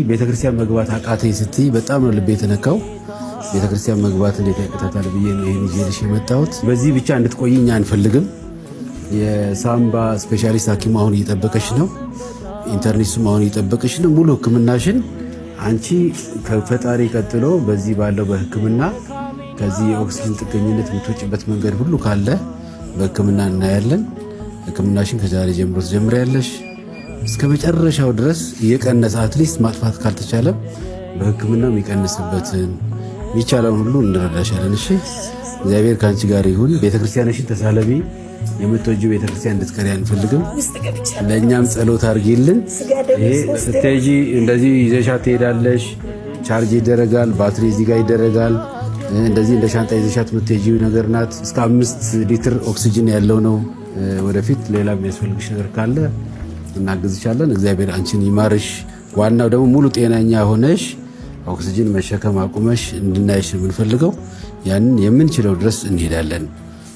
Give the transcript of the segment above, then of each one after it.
ቤተክርስቲያን መግባት አቃተኝ ስትይ በጣም ነው ልቤ የተነካው። ቤተክርስቲያን መግባት እንዴት ያቅታታል ብዬ ነው ይህን ይዤልሽ የመጣሁት። በዚህ ብቻ እንድትቆይኝ አንፈልግም። የሳምባ specialist ሐኪሙ አሁን እየጠበቀሽ ነው። Internist ኡም አሁን እየጠበቀሽ ነው። ሙሉ ሕክምናሽን አንቺ ከፈጣሪ ቀጥሎ በዚህ ባለው በሕክምና ከዚህ የኦክሲጅን ጥገኝነት የምትወጭበት መንገድ ሁሉ ካለ በሕክምና እናያለን። ሕክምናሽን ከዛሬ ጀምሮ ትጀምሪያለሽ። እስከ መጨረሻው ድረስ እየቀነሰ at least ማጥፋት ካልተቻለም በሕክምና የሚቀንስበትን የሚቻለውን ሁሉ እንረዳሻለን። እሺ፣ እግዚአብሔር ከአንቺ ጋር ይሁን። ቤተክርስቲያንሽን ተሳለሚ። የምትወጂው ቤተክርስቲያን እንድትቀሪ አንፈልግም። ለእኛም ጸሎት አድርጊልን። ይሄ ስትሄጂ እንደዚህ ይዘሻት ትሄዳለሽ። Charge ይደረጋል፣ ባትሪ እዚህ ጋር ይደረጋል። እንደዚህ እንደ ሻንጣ ይዘሻት የምትሄጂው ነገር ናት። እስከ 5 ሊትር ኦክሲጅን ያለው ነው። ወደፊት ሌላ የሚያስፈልግሽ ነገር ካለ እናግዝሻለን። እግዚአብሔር አንቺን ይማርሽ። ዋናው ደግሞ ሙሉ ጤነኛ ሆነሽ ኦክሲጅን መሸከም አቁመሽ እንድናይሽ ነው የምንፈልገው። ያንን የምንችለው ድረስ እንሄዳለን።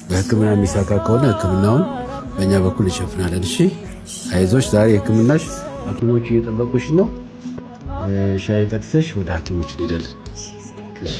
በሕክምና የሚሳካ ከሆነ ሕክምናውን በእኛ በኩል እንሸፍናለን። እሺ፣ አይዞሽ። ዛሬ ሕክምናሽ ሐኪሞቹ እየጠበቁሽ ነው። ሻይ ጠጥተሽ ወደ ሐኪሞች እንሄዳለን። እሺ።